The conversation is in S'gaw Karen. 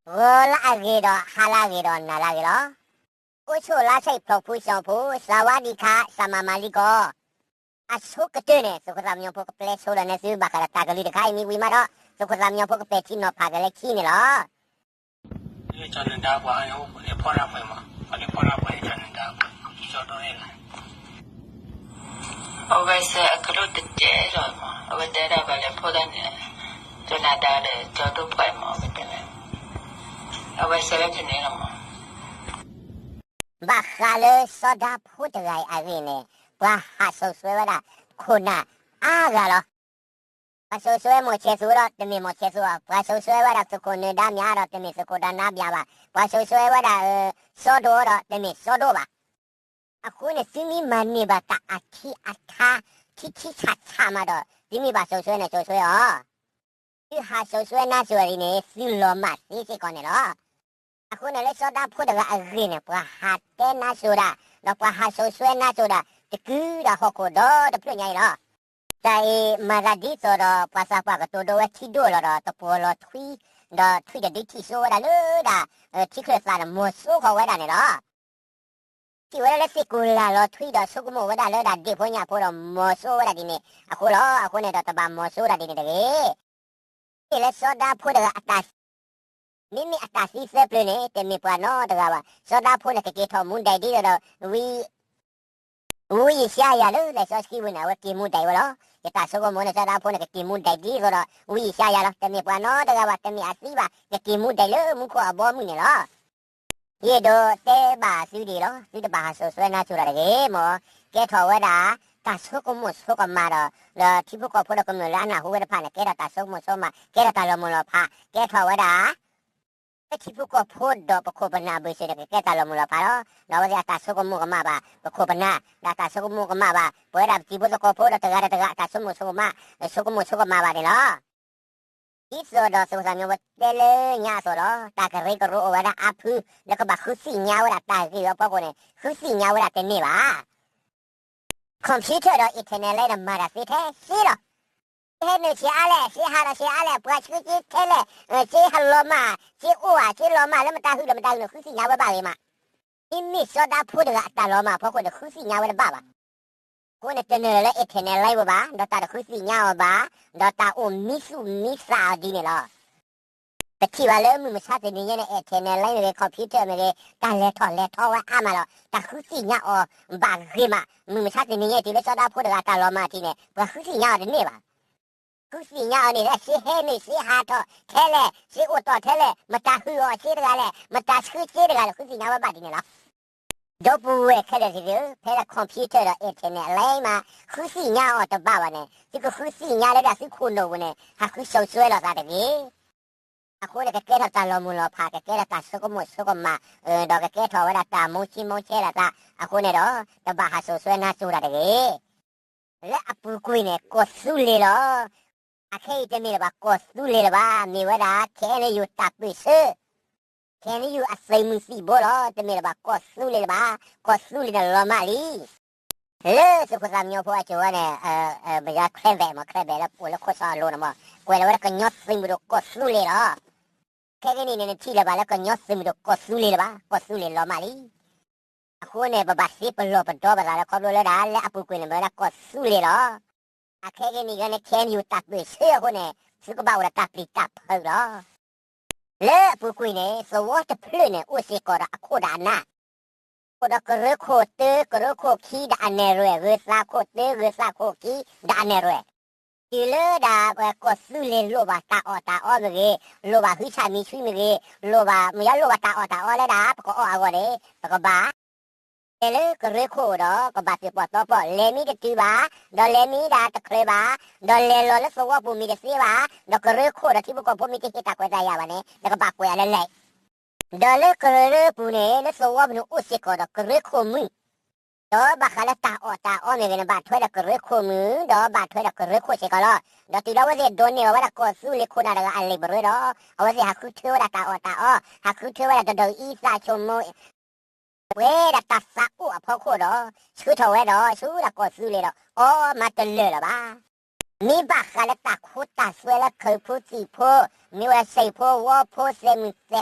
ဂီၤလၢအဂ့ၤဒီးဟါလၢအဂ့ၤဒီးနၤလၢအဂ့ၤလီၤ. အိၣ်ဆူၣ်လါဆဲးဖျိးဖူဆှီဖိ စဝါဒံခါ စမၤမၤလံကီး အဆိကတၢၢ်န့ၣ် သုးခိၣ်သၣ်မံညီၤဖိကပျဲဆိဒီးနဲၣ်သုဘၣ်ဃးဒီးတၢ်ကလုၢ်တခါအံၤမ့ၢ်ဝံၤမးဒီး သုးခိၣ်သၣ်မံညီၤဖိကပဲာ်ထံနီၤဖးကလဲခံန့ၣ်လီၤ. အဝဲစဲးအကလုၢ်တတဲဒီးမး အဝဲတဲဒၣ်ဘၣ်လဲၤဖီၣ်တၢ်န့ၣ် ကနၤဒါဒီးကၠီဒိၣ်ဖှဲးမး အဝဲတဲဝဲ အဝဲစဲးလၢတန့ၣ်လီၤမး. ဘၣ်ဃးလၢစီၤဒၤဖိတဂၤအံၤအဂ့ၢ်န့ၣ် ပှၤဟးစိာ်ဆှၢဝဲဒၣ် ခိၣ်နၢ်အါဂၤလီၤ. ပှၤစိာ်ဆှၢမီၤဆဲးသူဒီးတမ့ၢ်မီၤဆဲးသူဘၣ်, ပှၤစိာ်ဆှၢဝဲဒၣ်သုးခိၣ်နၢၤဒါမၠါဒီးတမ့ၢ်သုးခိၣ်ဒါနါဘၠါဘၣ်, ပှၤစိာ်ဆှၢဝဲဒၣ် စီၤဒိၣ်ဒီးတမ့ၢ်စီၤဒိၣ်ဘၣ်. အဃိန့ၣ် သုမ့ၢ်မၤန့ၢ်ဘၣ်တၢ်အထံအထါ ထံထံဆးဆးမးဒီး သုမ့ၢ်ဘၣ်စိာ်ဆှၢန့ၣ်စိာ်ဆှၢအီၤ သုဟးစိာ်ဆှၢနါစိၤအံၤန့ၣ် သုလီၤမၢ်သ့စ့ၢ်ကီးန့ၣ်လီၤ. အဃိန့ၣ်လၢစီၤဒၤဖိတဂၤအဂ့ၢ်န့ၣ် ပှၤဟးတဲနါစိၤဒၣ် ဒီးပှၤဟးစိာ်ဆှၢနါစိၤဒၣ် တကုဒီးဟီၣ်ခိၣ်ဒီတဖျၢၣ်ညါအံၤလီၤ. တၢ်အံၤမၤသးဒ်သိးဒီး ပှၤသးပှၢ်ကတိၤဒိဝဲထံဒိၣ်လီၤဒီး တပှီၤလီၤထွံ ဒီးထွံၣ်တဒုထံၣ်စိဝဲဒၣ်လၢဒၣ် ထံချၢၣ်သးန့ၣ် မီၤစိဃီၤဝဲဒၣ်န့ၣ်လီၤ. ထံၣ်ဝဲဒၣ်လၢသ့ၣ်ကိၢ်လၢ်လီၤထွံဒီးဆိကမိၣ်ဝဲဒၣ်လၢဒၣ်ဒ့ၣ်ဖိညၣ်ဖိဒီးမီၤစိဝဲဒၣ်ဒ်န့ၣ်အဃိလီၤ. အဃိန့ၣ်ဒီးတဘၣ်မီၤစိဒၣ်ဒ်န့ၣ်တဂ့ၤ. မ့ၢ်လၢစီၤဒၤဖိတဂၤအတၢ် မ့မ့ၢ်အတၢ်သံသၢပျၢၤန့ၣ် တမ့ၢ်ပှၤနီတဂၤဘၣ်. စီၤဒၤဖိန့ၣ် ကက့ၤထီၣ်မူဒါဒ်သိးဒီး ဝံယၡါယၤလၢလံာ်စီဆှံပူၤန့ၣ် အဝဲက့ၤမူဒါဝဲလီၤ. ယတၢ်ဆိကမိၣ်န့ၣ် စီၤဒၤဖိန့ၣ် ကက့ၤမူဒါဒ်သိးဒီး ဝံယၡါယၤလီၤ. တမ့ၢ်ပှၤနီတဂၤဘၣ်, တမ့ၢ်အသံဘၣ်, ကက့ၤမူဒါလၢမူခိၣ်အဘီအမုၢ်န့ၣ်လီၤ. ယအဲၣ်ဒိးတဲဘၣ်သုဒ်အံၤလီၤ. သုတဘၣ်ဟးစိာ်ဆှၢနါစိၤဒၣ်တဂ့ၤ, မ်ကဲထီၣ်ဝဲဒၣ် တၢ်ဆိကမိၣ်ဆိကမးဒီး ဒီးထံဖိကီၢ်ဖိဒီးကမျၢၢ်လၢအနၢ်ဟူဝဲတဖၣ်န့ၣ် ကဲထီၣ်တၢ်ဆိကမိၣ်ဆိကမး, ကဲထီၣ်တၢ်လီၤမုၢ်လီၤဖး, ကဲထီၣ်ဝဲဒၣ် လၢထံဖိကီၢ်ဖိဒီးပခိၣ်ပနၢ်ဘၢၣ်စၢၤန့ၣ် ကကဲတၢ်လီၤမုၢ်လီၤဖးလီၤ. ဒီးအဝဲသ့ၣ်အတၢ်ဆိကမိၣ်ကမၣ်ဘၣ် ပခိၣ်ပနၢ်, ဒီးတၢ်ဆိကမိၣ်ကမၣ်ဘၣ် ပဝဲဒၣ်ပတံၤဖိသကိးဖိဒီးတဂၤဒီးတဂၤ အတၢ်ဆိကမိၣ်ဆိကမး, ဆိကမိၣ်ဆိကမးဘၣ်န့ၣ်လီၤ. ဒ်သိးဒီးသုးခိၣ်သၣ်မံညီၤဖိတဲလၢညါအသိးလီၤ. တၢ်ကရၢကရိအိၣ်ဝဲဒၣ်အါဖု လၢကဘၣ်ဃုသ့ၣ်ညါဝဲဒၣ်တၢ်ဂ့ၢ်အဖီခိၣ်န့ၣ် ဃုသ့ၣ်ညါဝဲဒၣ်တန့ၢ်ဘၣ်. computer ဒီး internet လၢန့ၣ် မၤတၢ်သ့ထဲစ့လီၤ. စ့ဟဲနုာ်စ့အါလဲၣ်, စ့ဟးဒီးစ့အါလဲၣ်, ပှၤဆှၢစ့ထဲလဲၣ်, စ့ဟးလီၤမၢ်, စ့အိၣ်ဧါ, စ့လီၤမၢ်လၢမတၤဟုဒီးမတၤဟုန့ၣ် ဃုသ့ၣ်ညါဝဲဘၣ်ဂ့ၤမး. မ့မ့ၢ်စီၤဒၤဖိတဂၤအတၢ်လီၤမၢ်အဖီခိၣ်န့ၣ် ဃုသ့ၣ်ညါဝဲတဘၣ်ဘၣ်. အဃိန့ၣ် တနၢၤလၢ internet လၢအံၤဘၣ်, ဒီးတၢ်တဃုသ့ၣ်ညါအီၤဘၣ်, ဒီးတၢ်အိၣ်မံသူၣ်မံသးအီၤဒ်န့ၣ်လီၤ. ပထံၣ်ဘၣ်လၢမုၢ်မဆါတနံၤညါန့ၣ် internet လၢအံၤမ့ၢ်ဂ့ၤ computer မ့ၢ်ဂ့ၤ တၢ်လဲၤထီၣ်လဲၤထီဝဲအါမးလီၤ. တၢ်ဃုသ့ၣ်ညါအီၤဘၣ်ဂ့ၤမး, မုၢ်မဆါတနံၤညါတုၤလၢစီၤဒၤဖိတဂၤတၢ်လီၤမၢ်အထံးန့ၣ် ပှၤဃုသ့ၣ်ညါအီၤတန့ၢ်ဘၣ်. ဃုသ့ၣ်ညါအီၤန့ၣ် စ့ဟဲနုာ်စ့ဟးထီၣ်ထဲလဲၣ်, စ့အိၣ်တီၢ်ထဲလဲၣ်, မတၤဟုအီၤစ့တဂၤလဲၣ်, မတၤဆှၢစ့တဂၤလဲၣ်, ဃုသ့ၣ်ညါဝဲဘၣ်ဒ်န့ၣ်လီၤ. ဒီပုၢ်ဝဲၢ်ခဲလၢာ်သ့ၣ်ဧၢ, ဖဲလၢ computer ဒီး internet လၢအံၤမး ဃုသ့ၣ်ညါအီၤတဘၣ်ဘၣ်န့ၣ် သုကဃုသ့ၣ်ညါလၢဒၣ်သုခိၣ်နူာ်ပူၤန့ၣ် ဟးဃုစိာ်ဆှၢလိာ်သးတဂ့ၤ. အဃိန့ၣ် ကကဲထီၣ်တၢ်လီၤမုၢ်လီၤဖး, ကကဲထီၣ်တၢ်ဆိကမိၣ်ဆိကမး, ဒီးကကဲထီၣ်ဝဲဒၣ်တၢ်မိၣ်ဆံမိၣ်ဆဲလိာ်သး, အဃိန့ၣ်ဒီး တဘၣ်ဟးစိာ်ဆှၢနါစိၤတၢ်တဂ့ၤ. လၢအပူၤကွံာ်န့ၣ် ကီၢ်သူလ့ၤလီၤ. အခဲအံၤတမ့ၢ်လၢၤဘၣ် ကီၢ်သူလ့ၤလၢၤဘၣ်, မ့ၢ်ဝဲဒၣ် KNU တၢ်ပၢၢ်ဆၢ KNU အသုးမုၢ်သံၣ်ဘိလီၤ. တမ့ၢ်လၢၤဘၣ် ကီၢ်သူလ့ၤလၢၤဘၣ်, ကီၢ်သူလ့ၤန့ၣ်လီၤမၢ်လံ. လၢသုးခိၣ်သၣ်မံညီၤဖိအစိၤဝဲန့ၣ် ပယီၤ ခရဲဘဲး မး ခရဲဘဲး လၢပအိၣ်လၢခိၣ်စီအလိၤန့ၣ်မး ကွဲးလီၤဝဲဒၣ်ကညီသုးမုၢ်ဒိၣ်ကီၢ်သူလ့ၤလီၤ. ခဲကနံၣ်န့ၣ် နထံၣ်လၢၤဘၣ်လၢကညီသုးမုၢ်ဒိၣ်ကီၢ်သူလ့ၤလၢၤဘၣ်, ကီၢ်သူလ့ၤလီၤမၢ်လံ. အဃိန့ၣ် ပဘၣ်သ့ပလီၢ်ပဒီပသးလၢခီဖျိလၢဒၣ် လၢအပူၤကွံာ်န့ၣ် မ့ၢ်ဝဲဒၣ်ကီၢ်သူလ့ၤလီၤ. အခဲကနံၣ်အံၤန့ၣ် KNU တၢ်ပၢၢ်ဆၢအဃိန့ၣ် သုကဘၣ်အိၣ်ဒီးတၢ်ပျံၤတၢ်ဖုးလီၤ. လၢအပူၤကွံာ်န့ၣ် သဝီတဖျၢၣ်န့ၣ် အိၣ်စ့ၢ်ကီးဒီးအခိၣ်ဒီးအနၢ်, အိၣ်ဒီးကရၢခိၣ်တၢ ကရၢခိၣ်ခံဒီးအနဲၣ်ရွဲၣ်, ဂၢၤသးခိၣ်တၢ ဂၢၤသးခိၣ်ခံဒီးအနဲၣ်ရွဲၣ်. တုၤလၢဒၣ်ပကီၢ်သူလ့ၤလိၣ်ဘၣ်တၢ်အီၣ်တၢ်အီမ့ၢ်ဂ့ၤ, လိၣ်ဘၣ်ဟုဆၣ်မံဆူမ့ၢ်ဂ့ၤ, လိၣ်ဘၣ် မ့ၢ်ယါလိၣ်ဘၣ်တၢ်အီၣ်တၢ်အီလၢဒၣ် ပကအီၣ်အဂီၢ်န့ၣ် ပကဘၣ် လဲၤလၢကရၢခိၣ်ဒီး ကဘၣ်သုးပီၣ်တီပီၣ်, လဲၤမ့ၢ်တတုၤဘၣ်, ဒီးလဲၤမ့ၢ်ဒၣ်တချုးဘၣ်, ဒီးလဲၤလီၤလၢသဝီပူၤမ့ၢ်တသ့ဘၣ်, ဒီးကရၢခိၣ်ဒီးထံဖိကီၢ်ဖိမ့ၢ်တဟ့ၣ်တၢ်ခွဲးတၢ်ယာ်ဘၣ်န့ၣ် နကဘၣ်ကွဲးအီၤလၢလဲၣ်. ဒီးလၢကရၢပူၤန့ၣ် လၢသဝီပူၤန့ၣ်အိၣ်စ့ၢ်ကီးဒီးကရၢခိၣ်မုၣ်, ဒီးဘၣ်ဃးလၢတၢ်အီၣ်တၢ်အီမ့ၢ်ဂ့ၤန့ၣ် ဘၣ်ထွဲဒီးကရၢခိၣ်မုၣ်, ဒီးဘၣ်ထွဲဒီးကရၢခိၣ်စ့ၢ်ကီးလီၤ. ဒီးတုၤလၢအဝဲသ့ၣ်ဒိးန့ၢ်အီၤဝဲဒၣ်ကီၢ်သူလ့ၤခိၣ်နၢ်တဂၤအလံာ်ပရၢဒီး အဝဲသ့ၣ်ဟးဃုထၢဝဲဒၣ်တၢ်အီၣ်တၢ်အီ, ဟးဃုထၢဝဲဒၣ်တဒီးအံသၣ်ဆိမိၣ် ပှဲၤဒီးတၢ်သးအိၣ်အဖီခိၣ်ဒီး ဆှၢထီၣ်ဝဲဒီးဆူဒၣ်ကီၢ်သူလ့ၤဒီး အီမၤတလၢာ်လၢၤဘၣ်. မ့ၢ်ဘၣ်ဃးလၢတၢ်ခိတၢ်သွဲလၢခၢၣ်ဖိသံၣ်ဖိ, မ့ၢ်ဝဲစံၣ်ဖိဝီဖိသဲးမုၢ်သဲး